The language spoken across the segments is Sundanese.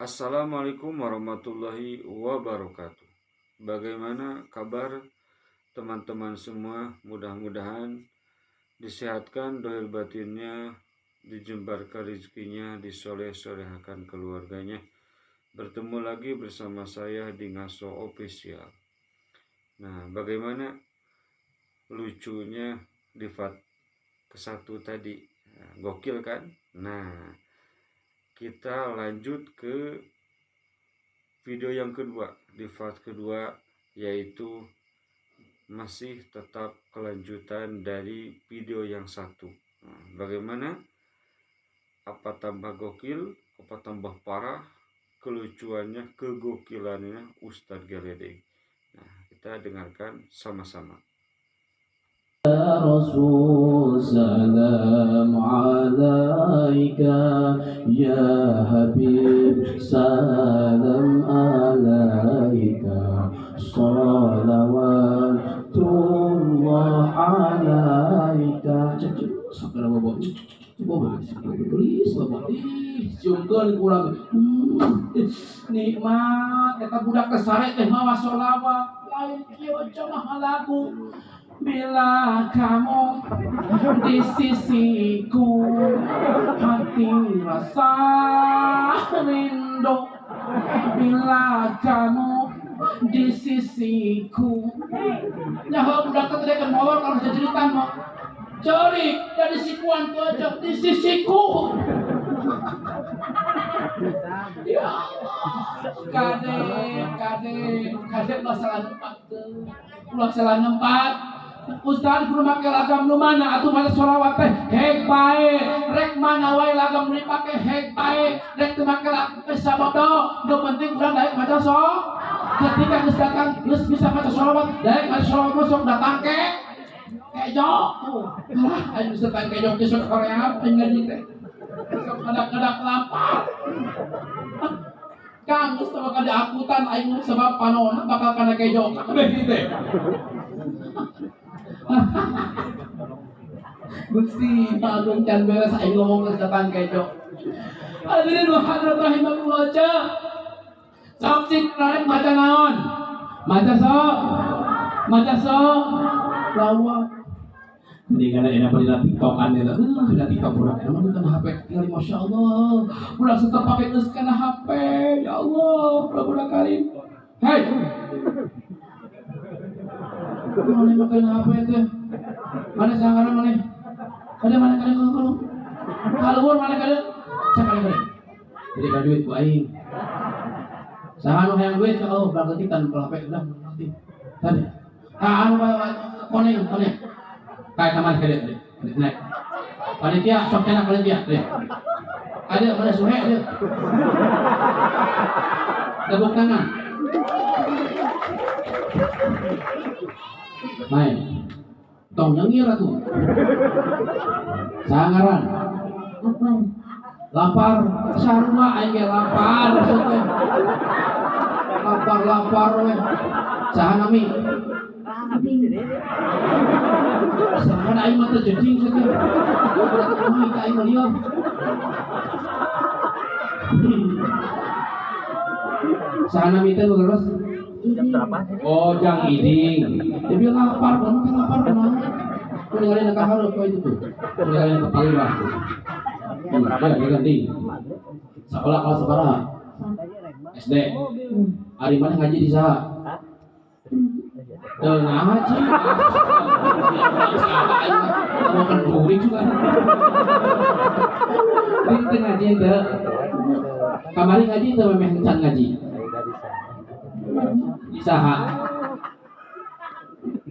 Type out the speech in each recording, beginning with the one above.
Assalamualaikum warahmatullahi wabarakatuh. Bagaimana kabar teman-teman semua? Mudah-mudahan disehatkan dohir batinnya, dijembarkan rezekinya, disoleh-solehakan keluarganya. Bertemu lagi bersama saya di Ngaso Official. Nah, bagaimana lucunya di part ke-1 tadi? Nah, gokil kan? Nah, kita lanjut ke video yang kedua. Di part kedua yaitu masih tetap kelanjutan dari video yang satu. Nah, bagaimana? Apa tambah gokil? Apa tambah parah kelucuannya, kegokilannya Ustadz Geledeg? Nah, kita dengarkan sama-sama. Ya Rasul salam alaika, ya Habib salam alaika, salawatullah alaika. Kurang nikmat eta budak teh sare teh mawa sholawat lain kieu mah lagu. Bila kamu di sisiku, hati rasa rindu. Bila kamu di sisiku, nyaho budak teh teh molor kalau jejeritan mah. Ceurik dari sikuan ke di sisiku. Ya Allah, kade kade kade masalah nempat, ulah salah nempat. Ustaz kudu make lagam nu mana atuh maca sholawat teh hek bae, rek mana wae lagam nu dipake hek bae, rek teu make lagam geus sabodo, nu penting urang daek maca so. Ketika geus datang geus bisa maca sholawat, daek maca sholawat sok datang ke kejo. Tuh, lah aing geus datang kejo ge sok Korea aing ngaji teh. Sok ngadak-ngadak lapar. Kang geus teu bakal diakutan aing sebab panona bakal kana kejo kabeh teh. Gusti Agung can beres aing ngomong geus datang kejo. Hadirin wa hadirat rahimakumullah. Sok cik rek maca naon? Maca sok. Maca sok. Lawak. Mendingan enak dina TikTokan eta. Dina TikTok budak eta mah kana HP tinggal masyaallah. Budak tetep pake geus kana HP. Ya Allah, budak karim. Hei. Mana makan HP teh? Mana sangaran mana? Kada mana kada kalau kaluhur mana kada? Sakali kada. Jadi ka duit ku aing. Saha nu hayang duit kalau bagetikan kalau HP udah nanti. Tadi. Ah anu koneng koneng. Kayak kamar kada naik. Panitia sok enak panitia deh. Ada mana suhe dia. Tepuk tangan. Main. Tong nyengir atuh. Sangaran. Lapar. Lapar sarua aing ge lapar teh. Lapar-lapar we. Saha nami? Saha aing mah teu jeding teh. Kumaha ka aing mah lieur. Saha nami teh terus? Oh, jang iding. Dia bilang lapar, kamu kan lapar kemana? Meninggalin ke harus kau itu tuh. Meninggalin ke Palembang. Ya, diganti. Sekolah kelas sabaraha? SD. Ari mana ngaji di saha? Teu ngaji. Mau kan buri juga. Ini teu ngaji teu. Kamari ngaji teu memeh encan ngaji. Di saha?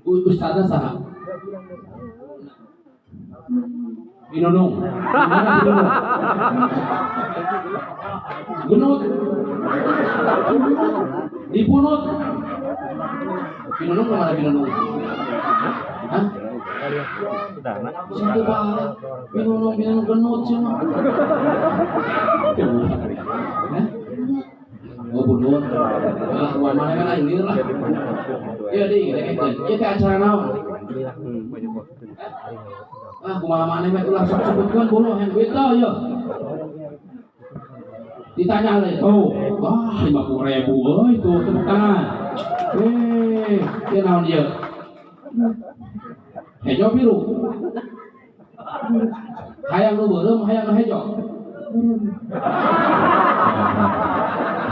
Ustazah saha? Binunung. Dimana Binunung? Genut. Dipunut. Binunung mana Binunung? Hah? Siapa banget? Binunung, Binunung genut sih mah. Hah? Oh bunut. Ah, mana mana ini lah. Iya di, iya teh acara naon? Ah, kumaha maneh mah ulah sok sebutkeun buru hayang duit tah ieu. Ditanya lagi, oh, wah 50.000 euy tuh tepuk tangan. Ieu naon ieu? Hejo biru. Hayang nu beureum, hayang nu hejo.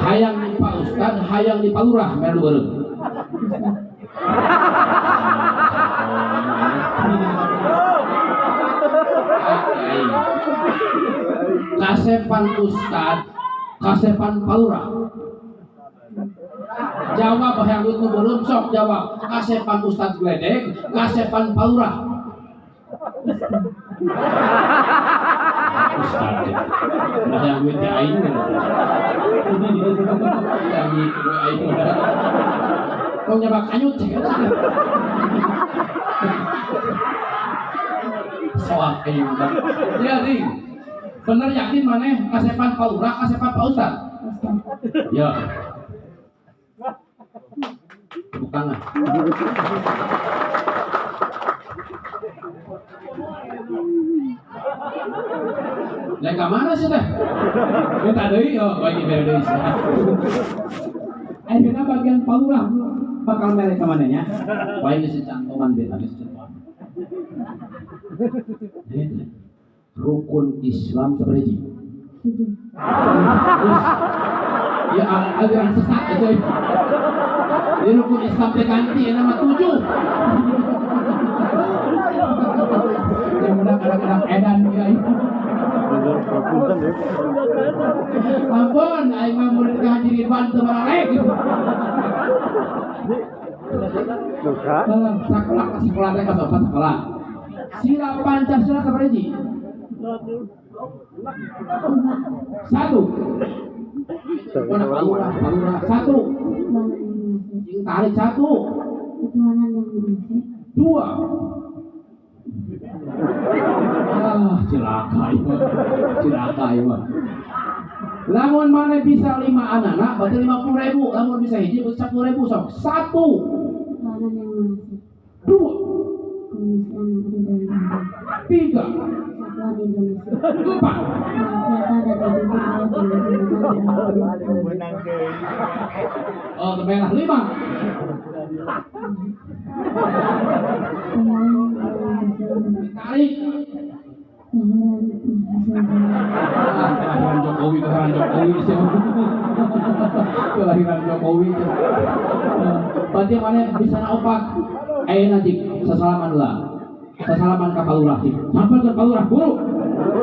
Hayang di Pak Ustad, hayang di Pak Lurah, mere nu beureum. Kasepan Ustad, kasepan Pak Lurah. Jawab hayang duit nu beureum sok jawab. Kasepan Ustad Gledek, kasepan Pak Lurah. Ustad, udah yang duit di aing kan? Yang duit aing udah. Mau nyabak kanyut sih kan? Soal aing udah. Ya ding, bener yakin maneh kasepan Pak Lurah, kasepan Pak Ustad? Ya. Tepuk tangan. Naik ke mana sih teh? Minta deui, oh bagi bere deui sih. Ayeuna bagian Pak Lurah bakal mere ka mana nya? Bae geus cantoman beta geus cantoman. Rukun Islam sabaraha? Ya aliran sesat itu. Di rukun Islam teh ganti nama 7. Yang mudah kadang-kadang edan ya. Ampun, aing mah murid ka Haji Ridwan teu bararek. Sekolah sekolah teh kelas 4 sekolah. Sila Pancasila sabaraha hiji? 1. Mana Pak Lurah, Pak Lurah 1. Tarik 1. 2. Ah, cilaka ieu. Cilaka ieu. Lamun mana bisa 5 anak, berarti 50.000. Lamun bisa hiji berarti 10.000 sok. 1. 2. 3. 4. Oh, merah 5. Tarik. Kelahiran Jokowi, kelahiran Jokowi, kelahiran Jokowi. Berarti mana bisa opat? Nanti sesalaman lah, sesalaman ke Pak Lurah. Sampai ke Pak Lurah, buru.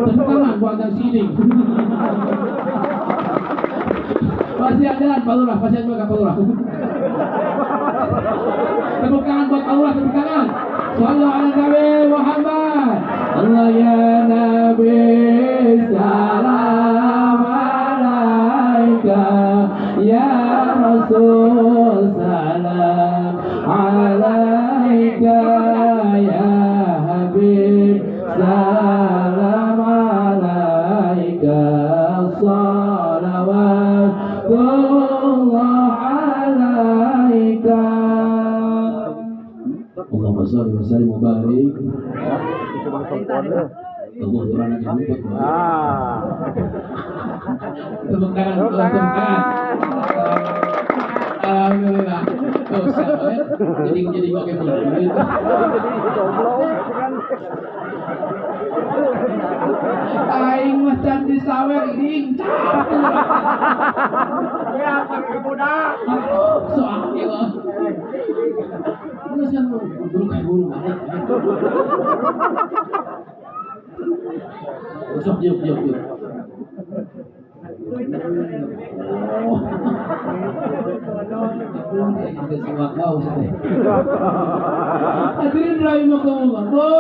Tepuk tangan buat yang sini. Pasti ada Pak Lurah, pasti ada Pak Lurah. Tepuk tangan buat Pak Lurah, tepuk tangan. Sallu ala Nabi Muhammad. Allah ya Nabi salam alaika ya Rasul salam alaika ya Habib salam alaika salawatullah alaika. Allahumma sholli wa sallim wa barik. Tepuk tangan, tepuk tangan. Alhamdulillah. Tuh, jadi oke gitu. Aing mah can disawer ini. Ya, budak. Soal ieu. Terus kan buru kayak buru balik. Besok yuk yuk yuk. Oh. Hadirin rahimakumullah. Bu,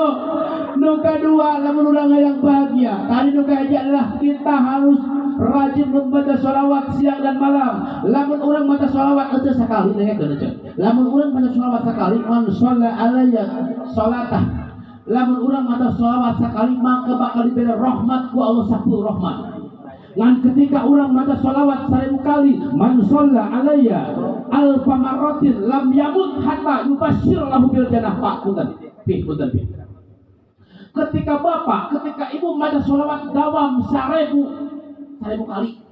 nu kadua lamun urang hayang bahagia. Tadi nu kahiji adalah kita harus rajin membaca sholawat siang dan malam. Lamun urang maca sholawat eueuh sakali dengekeun eueuh. Lamun urang maca sholawat sakali man shalla alayya sholatah. Lamun urang maca sholawat sakali maka bakal diberi rahmat ku Allah 10 rahmat. Ngan ketika orang maca sholawat 1000 kali, man shalla alayya alfa marratin lam yamut hatta yubashshir lahu bil jannah. Pak punten, pih punten pih. Ketika bapak, ketika ibu maca sholawat dawam 1000 kali.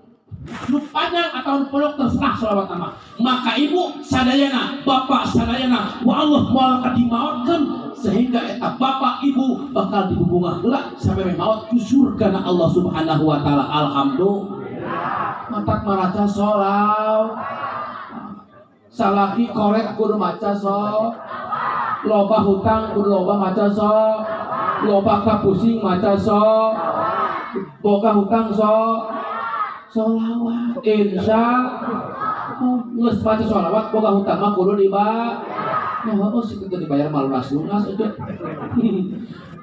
Nu panjang atau nu pondok terserah sholawat mah. Maka ibu sadayana, bapak sadayana, wa Allah moal kadimaotkeun sehingga eta bapak ibu bakal dibubungah heula sampai maot ku surgana Allah Subhanahu wa taala. Alhamdulillah. Matak maraca sholawat. Salaki korek kudu maca so, loba hutang kudu loba maca so, loba kapusing maca so, boga hutang so, sholawat. Insya Allah geus maca sholawat boga hutang mah kudu dibayar. Ya oh sih kudu dibayar mah lunas-lunas itu.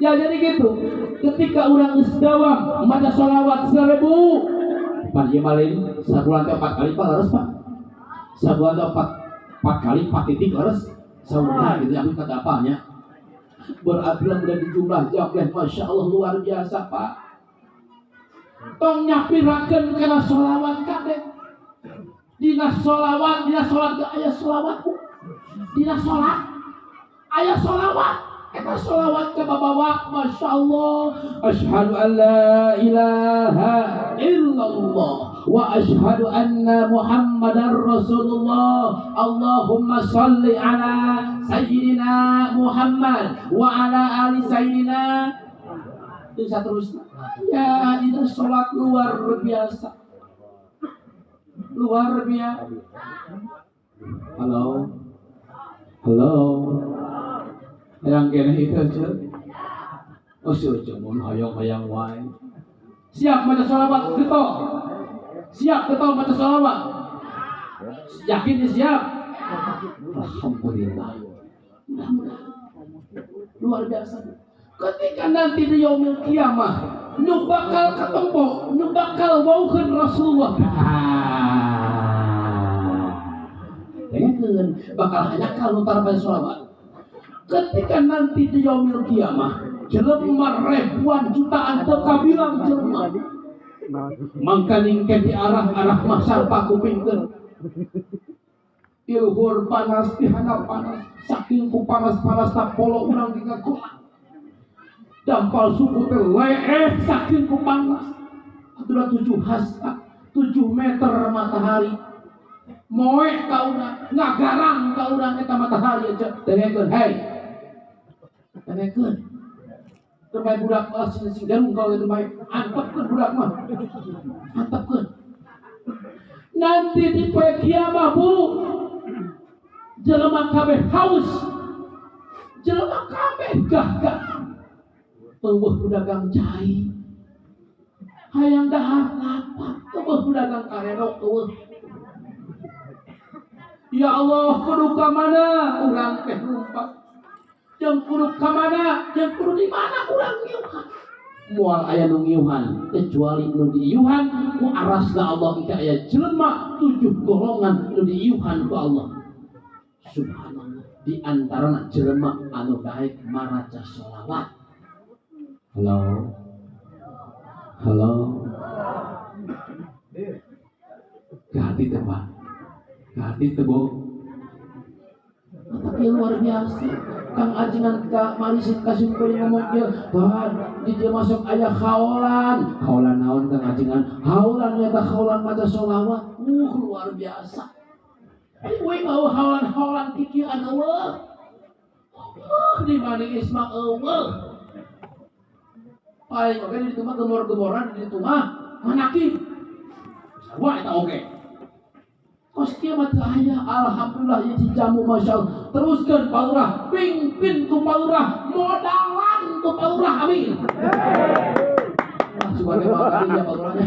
Ya jadi gitu. Ketika urang geus dawam maca sholawat 1000, pan ieu mah lain sabulan teh 4 kali Pak harus Pak. Sabulan teh 4 kali 4 titik harus sabulan gitu aku kata apanya. Berarti udah dijumlah jam Masya Allah luar biasa Pak. Tong nyapirakeun kana sholawat kabeh. Dina sholawat, dina sholat ge aya sholawat Bu. Dina sholat aya sholawat. Eta sholawat ka babawa Masya Allah. Asyhadu an la ilaha illallah wa asyhadu anna Muhammadar Rasulullah. Allahumma shalli ala sayyidina Muhammad wa ala ali sayyidina. Itu seterusnya. Ya, itu sholat luar biasa. Luar biasa. Halo. Halo. Hayang kene itu aja. Oh, si ojo mun hayang-hayang wae. Siap maca sholawat keto. Siap keto maca sholawat. Yakin ya siap? Alhamdulillah. Mudah-mudahan luar biasa. Ketika nanti di yaumil kiamah nu bakal ketempo, nu bakal wauheun Rasulullah. Dengekeun bakal hanya kalau tanpa sholawat. Ketika nanti di yaumil kiamah jelema ribuan jutaan teu kabilang jelema mangkaning ke di arah-arah mahsyar pakupingkeun. Di luhur panas, di handap panas, saking ku panas-panas tak polo urang di ngagolan. Dampal suku teh leeh saking ku panas. Atulah 7 hasta, 7 meter matahari. Moe ka urang, ngagarang ka urang eta matahari aja. Dengekeun, hei. Dengekeun. Terbaik budak mah sing darung kalau itu baik. Antepkeun budak mah. Antepkeun. Nanti di poe kiamah Bu, jelema kabeh haus. Jelema kabeh gah-gah. Eueuh pedagang cai. Hayang dahar lapar, eueuh pedagang karero eueuh. Ya Allah, kudu ka mana urang teh lumpat. Jeung kudu ka mana, jeung kudu di mana urang ngiuhan. Moal aya nu ngiuhan kecuali nu diiuhan ku arasna Allah engke aya jelema 7 golongan nu diiuhan ku Allah. Subhanallah, di antarana jelema anu daek maraca sholawat. Halo. Halo. Gati teh Pak. Gati teh Bu. Tapi luar biasa. Kang ajengan ka marisin kasim kuring ngomong kieu, "Ban, di dieu masuk aya haolan." Haolan naon Kang ajengan? Haolan eta haolan maca sholawat. Luar biasa. Ieu mau haolan-haolan kikieuan eueuh. Di mana isma eueuh. Paling oke di ditu mah gemor-gemoran di ditu mah manakib. Sarua eta oge. Kos kieu mah teu aya, alhamdulillah ieu Cijamu masyaallah. Teruskeun Pak Lurah, pimpin ku Pak Lurah, modalan ku Pak Lurah, amin. Wah, suara mah kali ya Pak Lurahnya.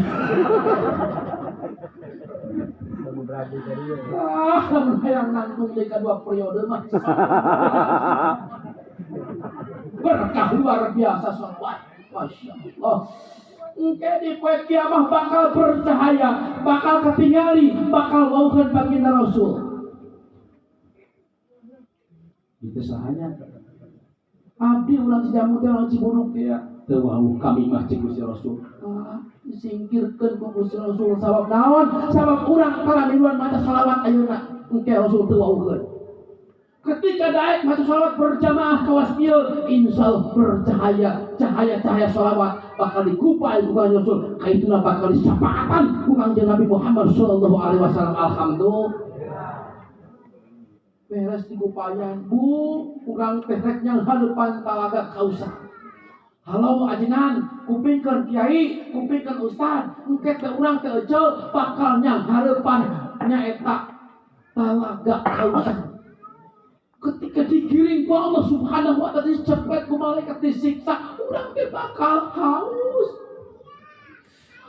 Ah, lamun hayang nangtung deui ka 2 periode mah. Berkah luar biasa sholawat. Masya Allah. Engke di poe kiamah bakal bercahaya, bakal ketingali, bakal wauheun baginda Rasul. Itu sahanya. Abdi ulang Cijamu teh ulang Cibunuk teh ya. Teu wauh kami mah cik Gusti Rasul. Ah, disingkirkeun ku Gusti Rasul sabab naon? Sabab urang kalamiluan maca sholawat ayeuna. Engke Rasul teu wauheun. Ketika daek maca sholawat berjamaah kawas ieu, insyaallah bercahaya, cahaya-cahaya sholawat bakal dikupai ku Kanjeng Rasul, kaituna bakal disapaatan ku Kanjeng Nabi Muhammad sallallahu alaihi wasallam. Alhamdulillah. Beres dikupayan, Bu, urang teh rek nyanghareupan talaga Kausar. Halo ajinan, kupingkeun kiai, kupingkeun ustad, engke teh urang teh eceu bakal nyanghareupan nyaeta talaga Kausar. Ketika digiring ku Allah Subhanahu wa taala dicepet ku malaikat disiksa, urang teh bakal haus.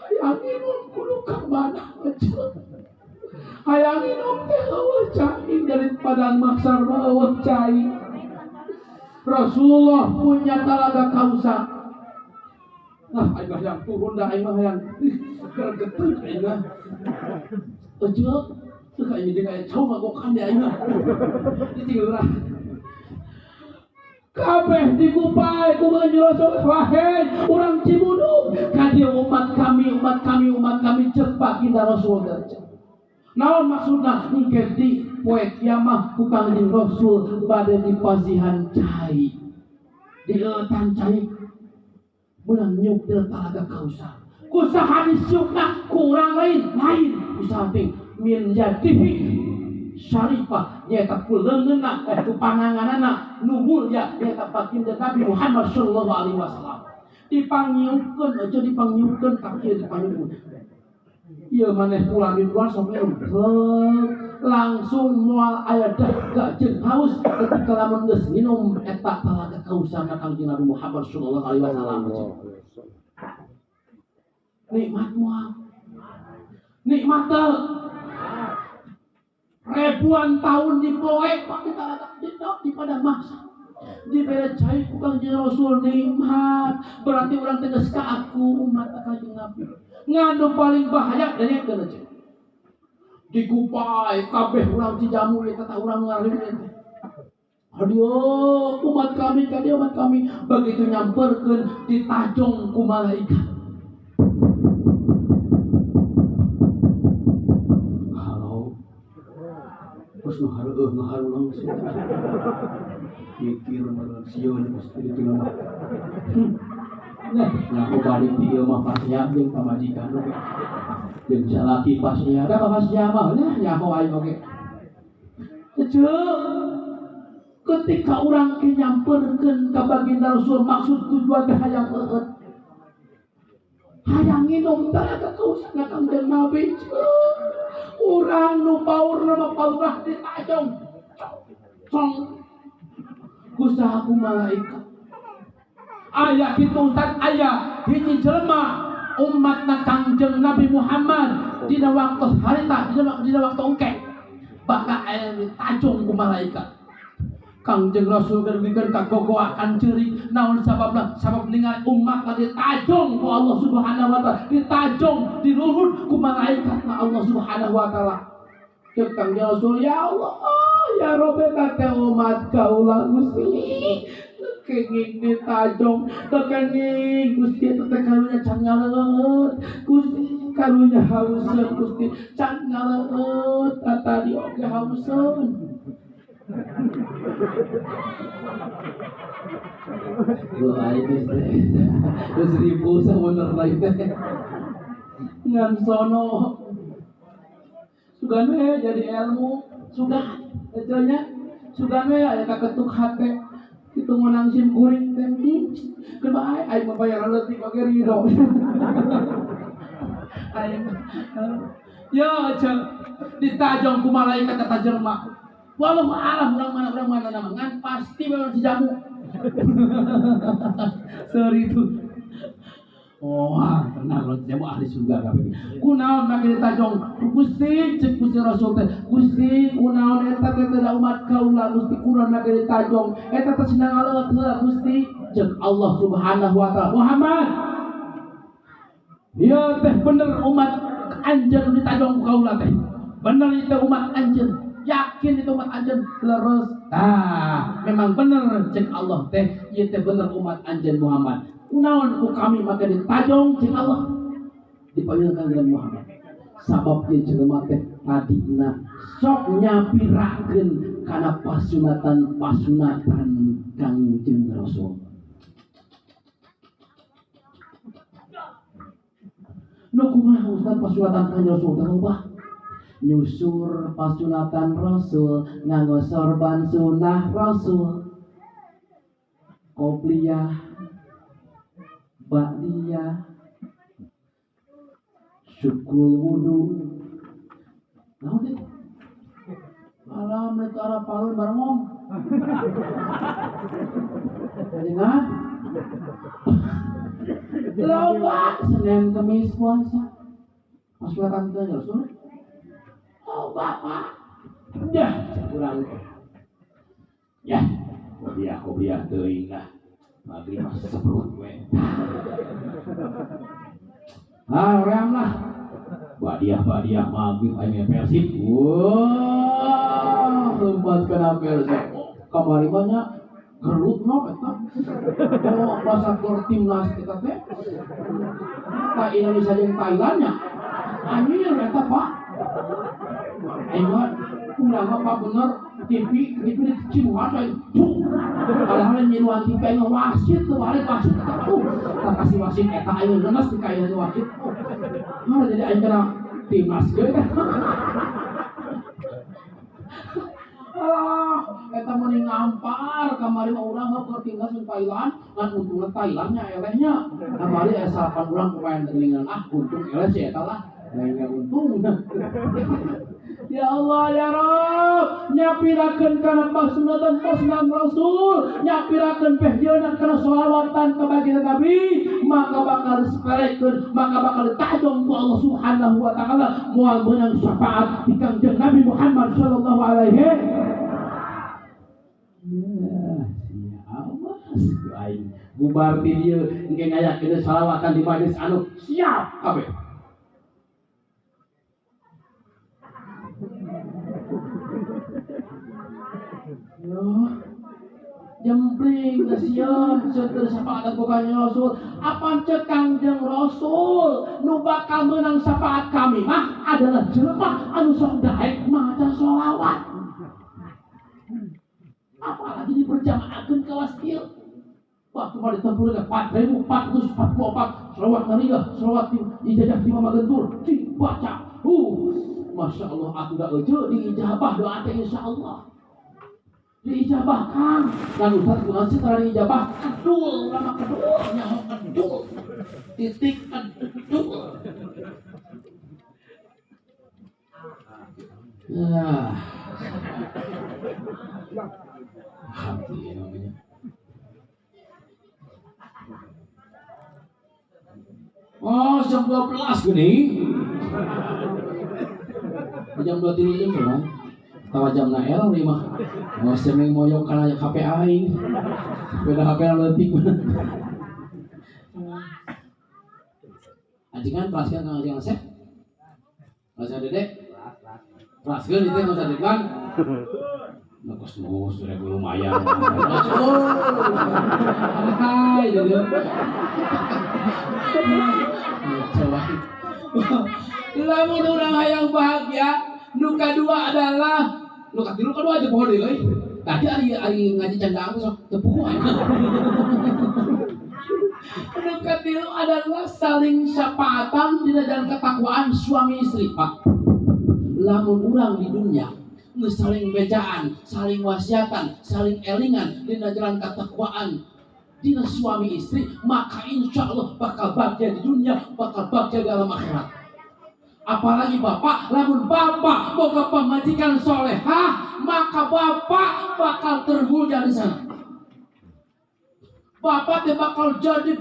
Hayang minum kudu ka mana eceu. Hayang minum teh eueuh cai dari padang mahsyar mah eueuh cai. Rasulullah punya talaga Kausar. Nah, aing mah hayang turun dah, aing mah hayang gregeteun aing mah. Eceu teu ka aing jeung aya cau magokan deh aing mah. Ditinggal urang. Kabeh dikupai ku Kanjeng Rasul, wahai urang Cibudug, ka dieu umat kami, umat kami, umat kami ceuk baginda Rasul teh. Naon maksudna? Engke di poe kiamah ku Kanjeng Rasul bade dipazihan cai. Dieutan cai meunang nyuk dina talaga Kausar. Ku saha disiukna? Ku urang lain, lain ku saha teh min yadihi syarifah nyaeta ku leungeunna ku pananganana nu mulya nyaeta baginda Nabi Muhammad sallallahu alaihi wasallam. Dipangiukeun aja dipangiukeun ka kieu dipangiukeun. Ieu maneh pulang di luar sok minum. Langsung moal aya dahaga jeung haus ketika lamun geus minum eta talaga Kausar ka Kanjeng Nabi Muhammad sallallahu alaihi wasallam. Nikmat moal. Nikmat teu. Ribuan tahun dipoe pak di talaga di padang mahsyar. Dibere cai ku Kanjeng Rasul nikmat. Berarti urang teh geus kaaku umat Kanjeng Nabi. Nganu paling bahaya dari itu aja. Dikupai kabeh urang Cijamu eta tah urang ngarim teh. Aduh, umat kami kadi umat kami begitu nyamperkeun ditajong ku malaikat. Halo. Terus nu hareueuh nu harulang sih. Mikir meureun sieun geus kitu mah. Nah, aku balik di ieu mah pasnya jeung pamajikan oge. Jeung salaki pasnya, da pasnya mah nya nyaho aing oge. Eceu, ketika urang ke nyamperkeun ka baginda Rasul maksud tujuan teh hayang eueut. Hayang nginum talaga Kausar ka Kanjeng Nabi. Urang nu paurna mah paurah ditajong. Cong. Ku saha ku malaikat. Aya kitu Ustaz, aya hiji jelema umatna Kangjeng Nabi Muhammad dina waktu harita, dina waktu engke bakal aya ditajong ku malaikat. Kangjeng Rasul geus kagogoakan ceurik naon sababna? Sabab ningali umatna ditajong ku Allah Subhanahu wa taala, ditajong dilurut ku malaikatna Allah Subhanahu wa taala. Ceuk Kangjeng Rasul, ya Allah, ya Rabbi teh umat kaula Gusti. Kenging ditajong, kenging Gusti teh karunya can ngaleut, Gusti karunya hauseun, Gusti can ngaleut, tadi oge hauseun. Wah, ini teh ribu sabenerna teh. Ngan sono. Sugan we jadi ilmu, sugan nya sugan we aya kaketuk hate. Itu menang sim kuring teh. Keur bae aing mah bayaran leutik oge ridho. Aing ya aja ditajong ku malaikat eta jelema. Wallahu a'lam urang mana nama ngan pasti memang Cijamu. Sorry itu. Oh, tenang lo Cijamu ahli surga kabeh. Kunaon make ditajong Gusti ceuk Gusti Rasul teh. Gusti kunaon eta teh teh umat kaula Gusti kunaon make ditajong eta teh senang ngaleut heula Gusti ceuk Allah Subhanahu wa taala. Muhammad. Ieu teh bener umat anjeun ditajong ku kaula teh. Bener itu umat anjeun. Yakin itu umat anjeun leres. Ah, memang bener ceuk Allah teh ieu teh bener umat anjeun Muhammad. Kunaon ku kami maka ditajong ceuk Allah. Dipanggilkan dengan Muhammad. Sabab ieu jelema teh tadina sok nyapirakeun kana pasunatan-pasunatan Kangjeng Rasul. Nu kumaha Ustaz pasunatan ka Rasul teh loba? Nyusur pasunatan Rasul, nganggo sorban sunah Rasul. Qobliyah, ba'diyah, syukur wudu. Naon teh? Alam mereka arah palun barengong. Jadi loba Senin Kemis puasa. Pasunatan ka Rasul. Oh bapak, ya kurang. Ya, kopiah teuing lah. Maghrib mah seperut we. Ah, ream lah. Badiah maghrib aing Persib. Wah, lompat kana Persib. Kamari mah nya gelut no eta. Oh, bahasa gor timnas kita teh. Ta Indonesia jeung Thailand nya. Anjir eta Pak. Aing mah urang mah Pak bener TV diciruhan aing. Padahal nyiruan TV aing wasit teu balik wasit eta. Tak kasih wasit eta aing ngenes di kaina wasit. Nah, jadi aing kana timnas ge. Alah, eta mah ngampar kamari mah urang heuh timnas jeung Thailand, ngan untungna Thailand nya elehnya. Kamari aya 8 urang pemain teuningan, ah untung eleh si eta lah. Lainnya untung. Ya Allah ya Rabb, nyapirakeun kana pasunatan pasunatan Rasul, nyapirakeun pehdieunan kana sholawatan ka baginda Nabi, maka bakal disepelekeun, maka bakal ditajong ku Allah Subhanahu wa taala, moal meunang syafaat di Kangjeng Nabi Muhammad sallallahu alaihi. Ya, awas ku aing bubar di dieu engke ngayakeun sholawatan di majelis anu siap kabeh. Yo, jempling sieun seueur syafaat ku Kangjeng Rasul. Apan ceuk Kangjeng Rasul nu bakal meunang syafaat kami mah adalah jelema anu sok daek maca sholawat. Apalagi diperjamaahkeun kawas kieu. Waktu mah ditempur ke 4444 sholawat nariyah, sholawat ijazah di Mama Gentur, dibaca. Masya Allah atuh da euceu diijabah doa teh insyaallah. Diijabahkan dan Ustaz kunaon sih tara diijabah kedul lama kedul nyaho kedul titik kedul. Ah. Hati namanya. Oh, jam 12 gini. Jam 2 jam berapa? Tawa jam nael lima. Oh, semeng moyok kana HP aing. Beda HP leutik. Ajengan kelaskeun kang ajengan Asep. Kelaskeun Dede. Kelaskeun itu enggak usah diklan. Nah, kos nus, lumayan. Hai, jadi. Coba. Lamun urang hayang bahagia, nu kadua adalah nu katilu kadua aja poho deui euy. Tadi ari ngaji candaan sok teu puguh aing. Nu katilu adalah saling syafaatan dina jalan ketakwaan suami istri, Pak. Lamun urang di dunia geus saling bejaan, saling wasiatan, saling elingan dina jalan ketakwaan dina suami istri, maka insya Allah bakal bahagia di dunia, bakal bahagia di alam akhirat. Apalagi bapak, lamun bapak boga pamajikan solehah, maka bapak bakal termulia di sana. Bapak teh bakal jadi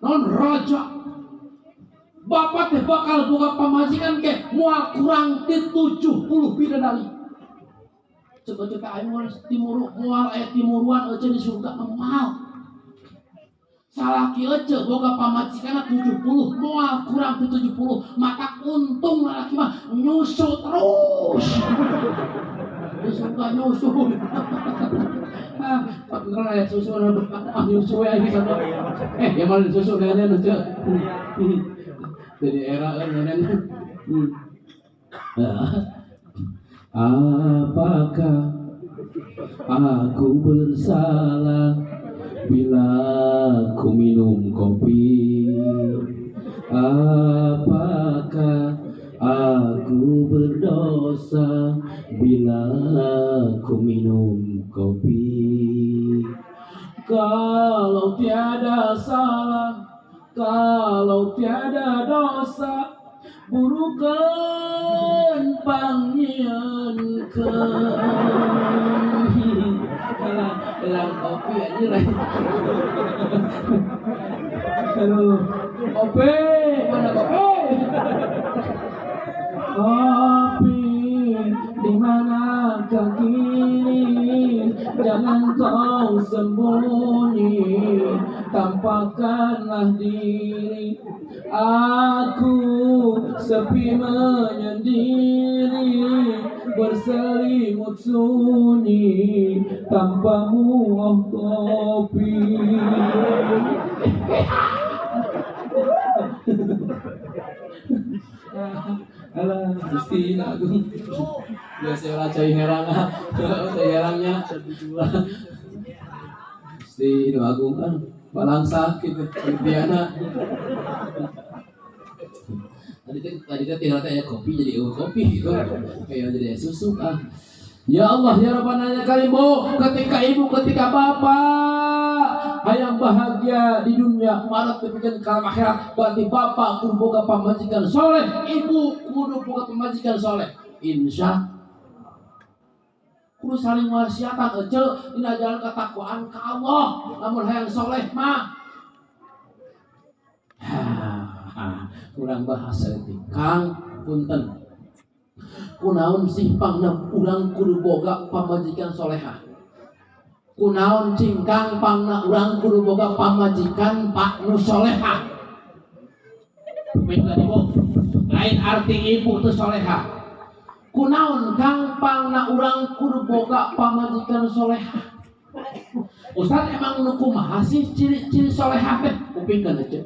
non raja. Bapak teh bakal boga pamajikan ke moal kurang ti 70 bidadari. Coba-coba aing moal timur moal aya timuruan euceu di surga moal. Salaki ece boga pamajikanna 70 moal kurang ti 70, maka untung lalaki mah nyusu terus. Di surga nyusu. Ah, beneran aya susu ah nyusu we aing sama. Ya mah susu nenek ece. Jadi era nenek. Apakah aku bersalah bila ku minum kopi? Apakah aku berdosa bila ku minum kopi? Kalau tiada salah, kalau tiada dosa, burukan pangnyieunkeun. Elang kopi anjir. Aduh, kopi, mana kopi? Kopi di manakah kini? Jangan kau sembunyi, tampakkanlah diri. Aku sepi menyendiri, berselimut sunyi, tanpamu oh kopi. Alah, Gusti Agung. Biasa lah cai herang, cai herangnya. Gusti Agung kan balang sakit Tiana. Tadi teh tinggal teh kopi jadi kopi gitu. Kayak jadi susu ah. Ya Allah ya Rabbana ya Karim, ketika ibu ketika bapak hayang bahagia di dunia marat demikian ke alam akhirat, berarti bapak kudu boga pamajikan soleh, ibu kudu boga pamajikan soleh. Insya kudu saling wasiatan ece dina jalan ketakwaan ka Allah, lamun hayang soleh mah. Kurang bahasa itu Kang punten. Kunaon sih pangna urang kudu boga pamajikan solehah? Kunaon cingkang pangna urang kudu boga pamajikan pak nu solehah? Minta ibu, lain arti ibu teu solehah. Kunaon kang pangna urang kudu boga pamajikan solehah? Ustaz emang nu kumaha sih ciri-ciri solehah teh? Kupingkeun ece.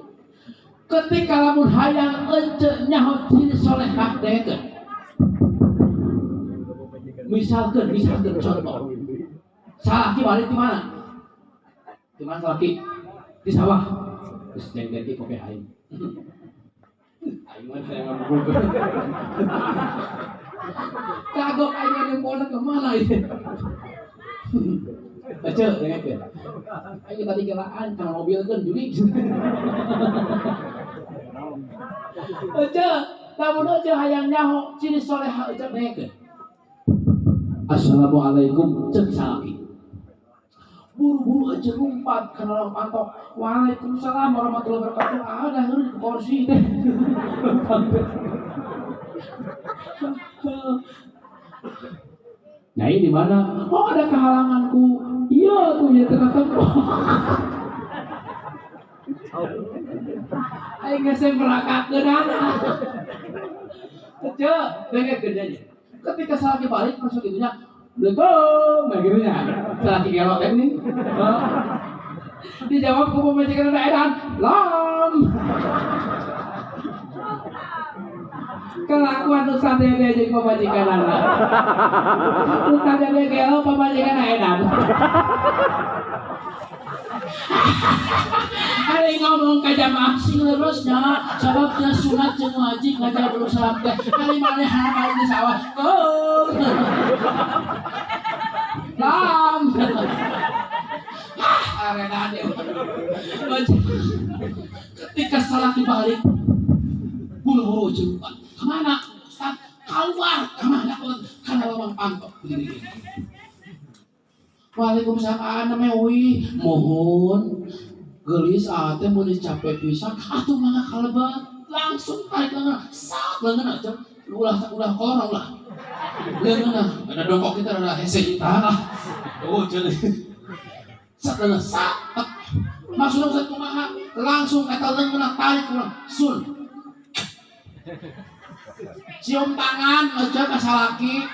Ketika lamun hayang ece nyaho ciri solehah teh teh. Misalkan contoh, salaki balik di mana? Di mana salaki? Di sawah. Terus ganti kopi aing. Aing mah saya ngabubur. Kagok aing yang mau kemana ini? Ece, dengekeun. Aing tadi gelaan kana mobil kan juli. Ece, lamun ece hayang nyaho ciri soleha ece dengekeun. Assalamualaikum cek salaki. Buru-buru aja lompat karena orang pantok. Waalaikumsalam warahmatullahi wabarakatuh. Ah, dah di kursi teh. Nah ini di mana? Oh ada kehalanganku. Iya tuh ya tengah tempo. Aing geus merakakeun anak. Ece, dengar kerjanya. Ketika salaki balik masuk itunya, Assalamualaikum, nah gitu nya. Salaki gelok kan nih. Dijawab ku pamajikan ada edan, lam. Kelakuan Ustaz Dede jeung pamajikan anak. Ustaz Dede gelok pamajikan edan. Hari ngomong ke jamaah sing lerosnya, sababnya sunat jeung wajib ngajak belum salam teh. Hari maneh hayang di sawah. Oh. Lam. Arena dia. Ketika salat dibalik, buru-buru cepat. Kemana? Ustaz keluar. Kemana? Karena lawang pantok. Waalaikumsalam namanya wi mohon gelis ate mun capek pisan atuh mangga kalebet langsung tarik lengan sat lengan aja ulah ulah korong lah lengan ada dongkok kita ada hese kita lah oh jadi sat lengan sat maksudnya ustaz kumaha langsung eta lengan tarik urang sun cium tangan aja ka salaki.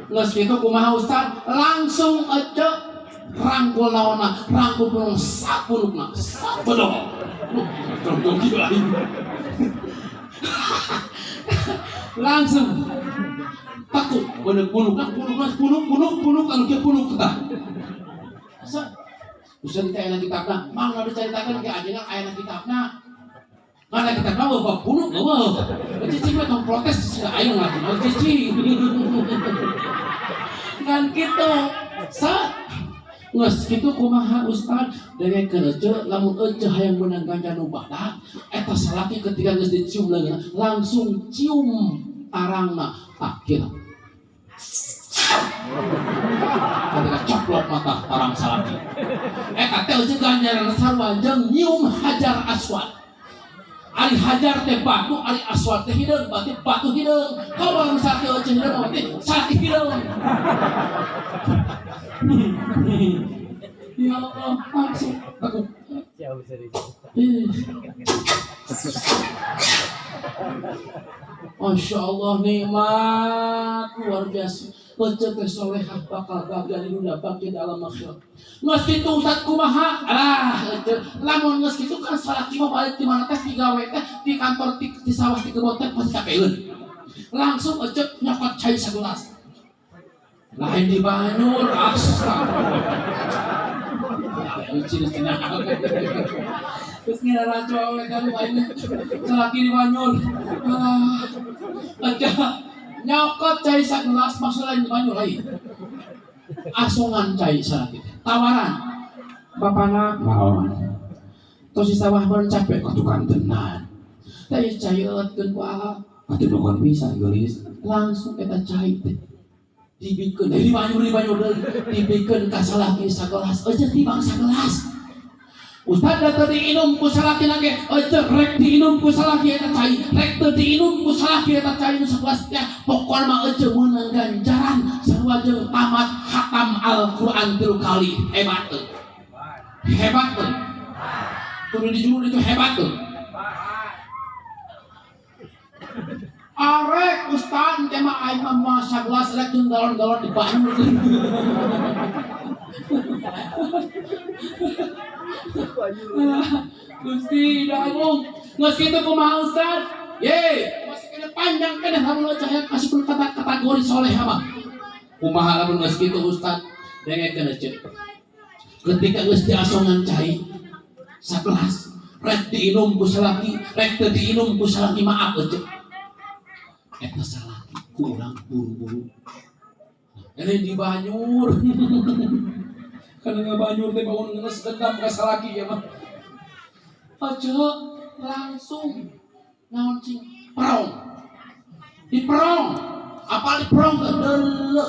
Nges gitu kumaha ustaz langsung aja rangkul naonna rangkul punung sapunukna sabedong dong kieu aing langsung takut bener punukna punukna punuk punuk punuk anu kieu punuk tah Ustaz teh aya kitabna, mangga dicaritakeun ke ajengan aya kitabna. Mana kitabna mah bab bunuh eueuh. Cicing mah tong protes cicing aing mah cicing. Ngan kitu sa geus kitu kumaha Ustaz dengekeun ece lamun ece hayang meunang ganjaran nu badak eta salaki ketika geus dicium leungeunna langsung cium tarangna takir. Ketika coplok mata tarang salaki eta teh ece ganjaran sarua jeung nyium hajar aswad. Ari hajar teh batu, ari aswad teh hideung, berarti batu hideung. Kalau salaki ece hideung berarti salaki hideung. Ya Allah, langsung aku. Masya Allah nikmat luar biasa. Ece teh solehah bakal bahagia di dunia, bahagia di alam akhirat. Geus kitu Ustaz kumaha? Alah, ece lamun geus kitu kan salaki mah balik di mana teh digawe teh di kantor di sawah di kebon teh pasti capeun. Langsung ece nyokot cai sagelas. Lain di Banyur, astagfirullah. Terus ngira rajo oleh kan lainnya salaki di Banyur. Alah, ece nyokot cai sagelas maksud lain di Banyur lain. Asongan cai salaki. Tawaran. Bapana naon? Tos di sawah mun capek katukan tenan. Teh cai eutkeun ku ala. Atuh dokon pisan geulis. Langsung eta cai teh dibikeun dari Banyur di Banyur deui dibikeun ka salaki sagelas. Ece tibang sagelas. Ustaz da teu diinum ku salaki lagi, ece rek diinum ku salaki eta cai, rek teu diinum ku salaki eta cai nu sagelas teh. Pokona mah ece meunang ganjaran sarua jeung tamat khatam Al-Qur'an 3 kali. Hebat teu? Hebat teu? Kudu dijulur itu hebat teu? Arek Ustaz teh mah aing mah moal sagelas rek jeung galon-galon di Banyur. Gusti da agung. Geus kitu kumaha Ustaz? Ye, masih kena panjang keneh lamun cahaya kasih kata kategori soleh mah. Kumaha lamun geus kitu Ustaz? Dengekeun ece. Ketika geus diasongan cai sagelas, rek diinum ku salaki, rek teu diinum ku salaki maaf ece. Eta salaki ku urang buru-buru. Ini di Banyur. Karena ngabanyur teh bangun ngenes dendam ka salaki ya mah. Aja langsung naon cing perong. Di perong. Apa di perong teh deuleu.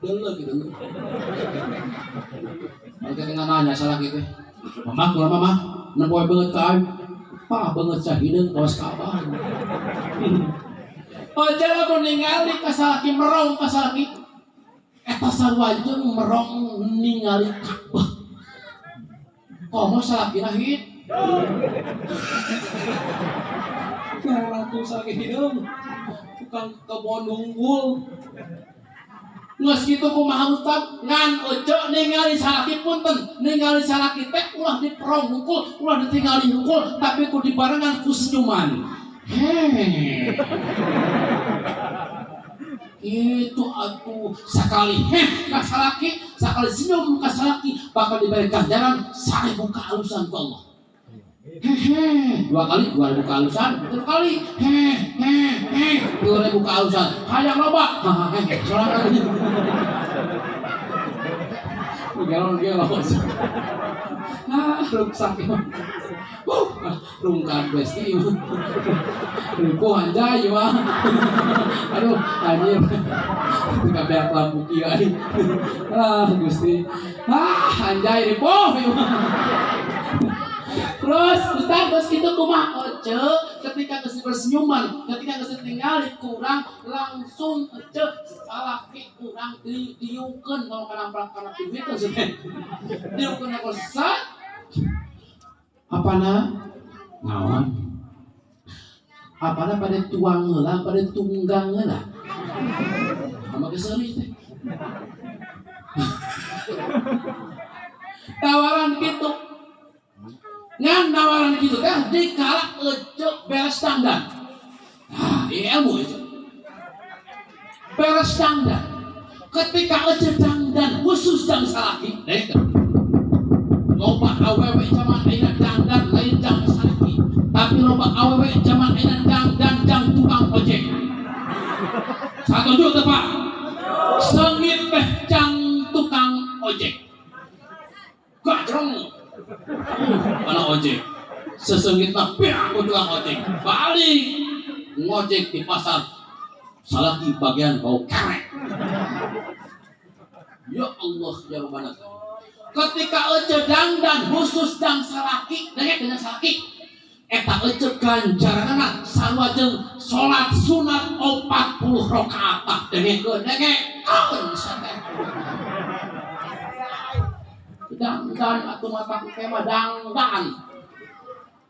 Deuleu gitu. Mereka tengah nanya salaki teh. Mama kula mama nempoe beungeut ka aing. Pah beungeut cahideung kawas ka abah. Aja lamun ningali ka salaki merong ka salaki. Eta sarua jeung merong ningali Ka'bah. Komo salakina hid. Ratu salaki hideung. Tukang kebon unggul. Geus kitu kumaha Ustaz? Ngan ece ningali salaki punten, ningali salaki teh ulah diperong hungkul, ulah ditingali hungkul, tapi ku dibarengan ku senyuman. Heh. Itu atuh sakali heh ka salaki, sakali senyum ka salaki bakal diberi ganjaran 1000 kehalusan ku Allah. Hehe, 2 kali 2000 kehalusan, 3 kali heh heh heh 2000 kehalusan. Hayang loba. Hahaha heh sorangan. Galon galon. Ah, ruksak ieu. Rungkan besti ieu. Ripuh anjay ieu mah. Aduh, anjir. Tinggal beak lampu kieu aing. Ah, Gusti. Ah, anjay ripuh ieu mah. Terus Ustaz geus kitu kumaha ece ketika geus bersenyuman, ketika geus tingali kurang langsung ece salaki urang diukeun kalau kana kana duit teh. Diukeun aku sat. Apana? Naon? Apana pada tuang heula, pada tunggang heula. Sama geus teh. Tawaran kitu. Ngan tawaran kitu teh dikala ece beres dangdan. Nah, ieu ilmu ece. Beres dangdan. Ketika ece dangdan dangdan khusus jang salaki. Loba awewe zaman ayeuna dangdan lain jang salaki, tapi loba awewe zaman ayeuna dangdan jang tukang ojek. Satuju teu Pak? Sengit teh jang tukang ojek. Gacrong. Mana ojek? Sesengit mah piak tukang ojek. Balik ngojek di pasar salaki bagian bau kerek. Ya Allah ya Rabbana. Ketika ece dangdan khusus dang salaki, dengek dengan salaki. Eta ece ganjaranna sarua jeung salat sunat 40 rakaat. Dengekeun dengekeun sate. Dangdan atuh mata kema dangdan.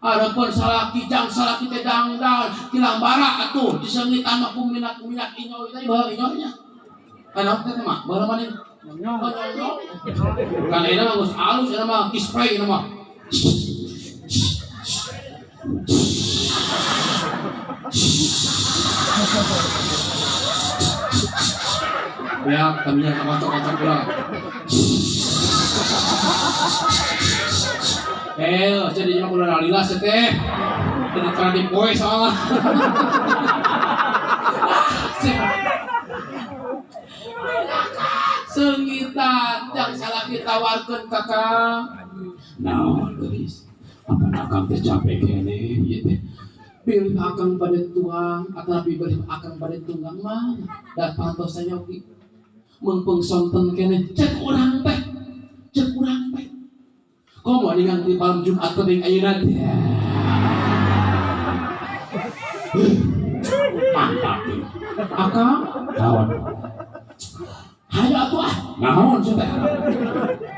Adapun salaki jang salaki teh dangdan kilang bara atuh disengitan mah ku minyak inyoy tadi baheula inyoynya. Kana teh mah baheula mah nyong. Kan ayeuna mah geus alus ayeuna mah spray ayeuna mah. Ya, kaminya kocok-kocok pula. Jadi mah kudu lila teh. Jadi tradi poe soalna. Sengitan jang salaki tawarkeun ka Kang. Naon geulis? Apa akang teh capek keneh ieu teh. Pilih akang bade tuang atawa bilih akang bade tunggang mah da pantos sayogi. Meungpeung sonten keneh cek urang teh. Cek urang teh. Komo ningang di malam Jumat teuing ayeuna teh. Mantap. Akang kawan. Hayo atuh ah. Naon sia teh?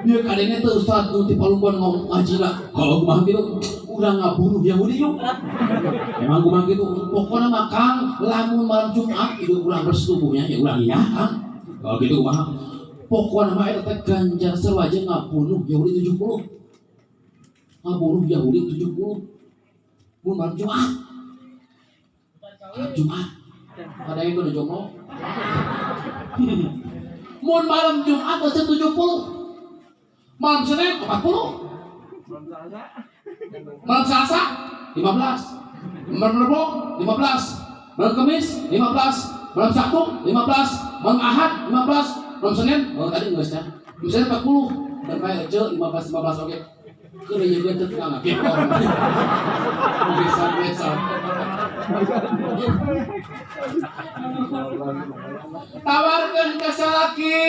Bieu kadenge teh ustaz nu ti Palumbon ngomong ngajina. Heuh kumaha kitu? Urang ngabunuh Yahudi yuk. Emang kumaha kitu? Pokona mah Kang lamun malam Jumat ieu urang bersetubuhnya ya urang iya Kang. Kalau kitu kumaha? Pokona mah eta teh ganjar sarua jeung ngabunuh Yahudi 70. Ngabunuh Yahudi 70. Mun malam Jumat. Malam Jumat. Kadenge kudu jomblo. Mun malam Jumat aja 70. Malam Senin 40. Malam Selasa 15. Malam Rebo 15. Malam Kamis 15. Malam Sabtu 15. Malam Ahad 15. Malam Senin oh tadi geus nya. Malam Senin 40. Dan bae aja 15 15 oke. Keur yeun teh tukang ngakepor. Bisa-bisa. Tawarkan ke salaki,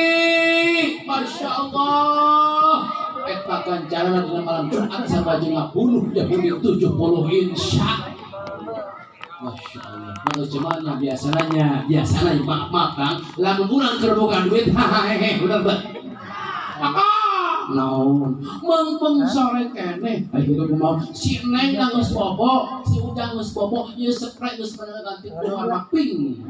Masya Allah. Eta ganjaran dina malam Jumat sarua jeung ngabunuh Yahudi 70 insya. Masya Allah. Maka cuman biasanya, biasanya maaf Kang, lamun urang keur boga duit hahaha hehe bener bet. Naon meungpeung sore keneh aya kitu kumaha si Neng geus bobo si Ujang geus bobo ieu sprek geus bener ganti warna pink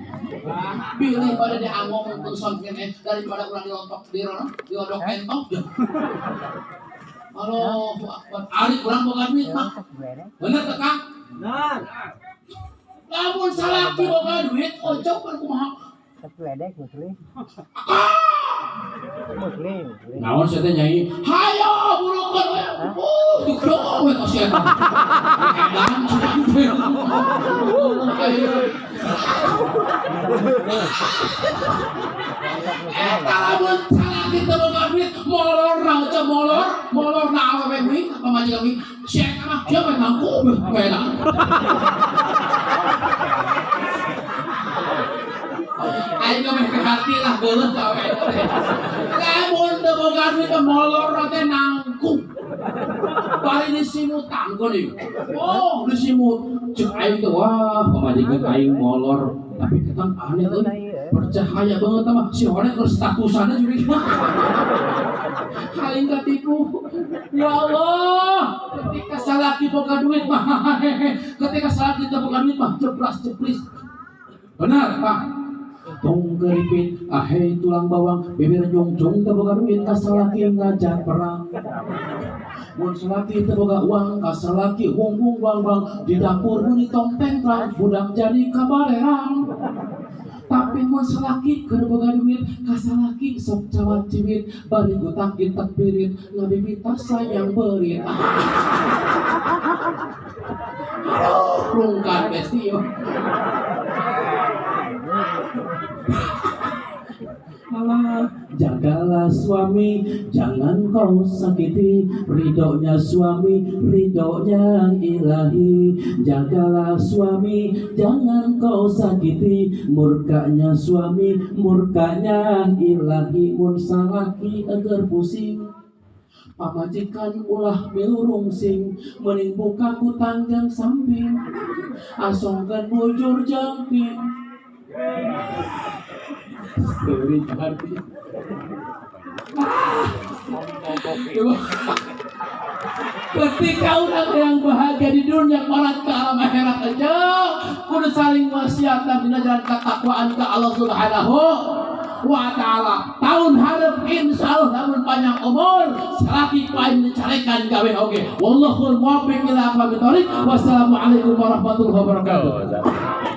pilih pada dianggo meungpeung sore keneh daripada urang dilontok di rono diodok entok. Allahu akbar ari urang boga duit mah bener teh Kang? Bener. Lamun salaki boga duit ojok kan kumaha Ledek muslim. Muslim. Naon sia teh nyai? Hayo burukeun we. Digeroh we ka sia. Edan cenah teh. Eta lamun salaki teu boga duit molor na aja molor, molor na awewe kuwi pamajikan kuwi. Sia eta mah dia we nangku we enak. Aing mah hati lah geuleuh ka awewe teh. Lamun teu boga duit molor teh nangkung. Bari disimutan geuning. Oh, disimut. Ceuk aing teh wah pamajikan aing molor. Tapi ketang aneh euy. Bercahaya banget mah si horeng keur statusanna juga. Aing katipu. Ya Allah, ketika salaki boga duit mah ketika salaki teu boga duit mah jeblas-jeblis. Benar, Pak. Tong keripit, ahai tulang bawang, bibir nyongcong teu boga duit ka salaki ngajak perang. Mun salaki teu boga uang ka salaki wong wong bang bang di dapur mun ditong tengkrang budak jadi kabarerang. Tapi Tapi mun salaki keur boga duit, ka salaki sok cawat ciwit, bari gutak gintek pirit, ngabibita sayang beurit. Aduh, rungkan besti yo. Alah, jagalah suami, jangan kau sakiti, ridhonya suami, ridhonya ilahi. Jagalah suami, jangan kau sakiti, murkanya suami, murkanya ilahi. Mun salaki agar pusing, pamajikan ulah milu rungsing, mending buka kutang jang samping, asongkeun bujur jangping. Ketika orang yang bahagia di dunia orang ke alam akhirat aja kudu saling wasiatan dina jalan ketakwaan ke Allah Subhanahu wa ta'ala. Tahun hareup insyaallah lamun panjang umur salaki ku aing dicarekan gawe oge. Wallahul muwaffiq ila aqwamit thoriq. Wassalamualaikum warahmatullahi wabarakatuh.